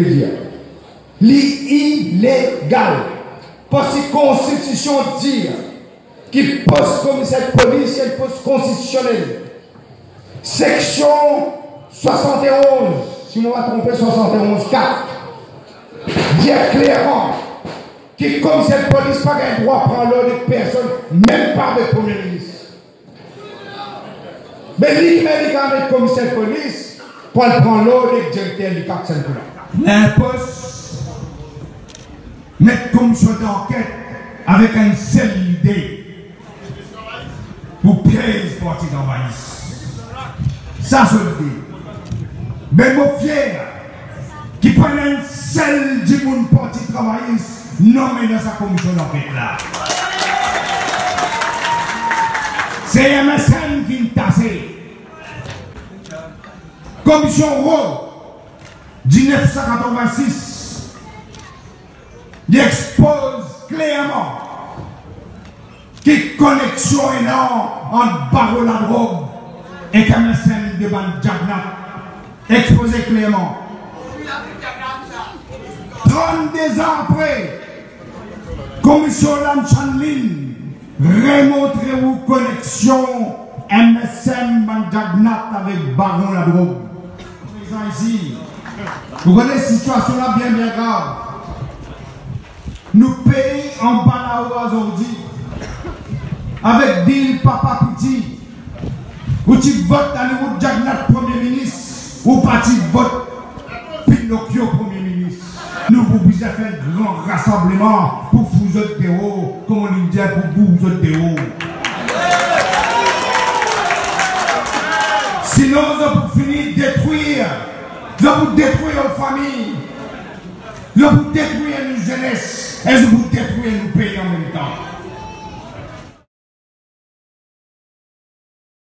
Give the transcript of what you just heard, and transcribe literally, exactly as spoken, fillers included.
dir, li ilegal. Parski konstitision dir ki pos komiser polis se enn pos konstitisionel. Seksion swasant e onz, si mo pa tronpe, swasant e onz kat, dir klerman ki komiser polis pa gagn drwa pran lord ek personn, mem pa avek Premie Minis. Me li, me li kapav met komiser polis pou al pran lord ek direkter likaks enn kou la. Linpos met komision danket avek enn sel lide, pou pyez parti travayis. Sa so lide. Me mo fier ki pa ena enn sel dimoun parti travayis nome dan sa komision danket la. Se M S M ki finn tase. Komision Ro, diznef san katrovin-sis, li expoz klerman ki koneksion ena ant baron ladrog ek M S M de bann jagnat. Expoze klerman. Trannde zan apre, Komision Lam Chanlin remontre ou koneksion M S M bann jagnat avek baron ladrog. Prezan isi, ou kone sitiasion la bien, bien grav. Nou pei anba lao azordi avek dil papa piti. Ou ti vot Aleroud Jagnat Premie Minis, ou pa ti vot Pinokio Premie Minis. Nou pou bizin fer enn gran rasambleman pou fout zot deor, kouma nou dir, pou bout zot deor. Sinon, zot pou fini detrir, zot pou detrir nou fami, zot pou detrir nou zenes, e zot pou detrir nou pei anmemtan.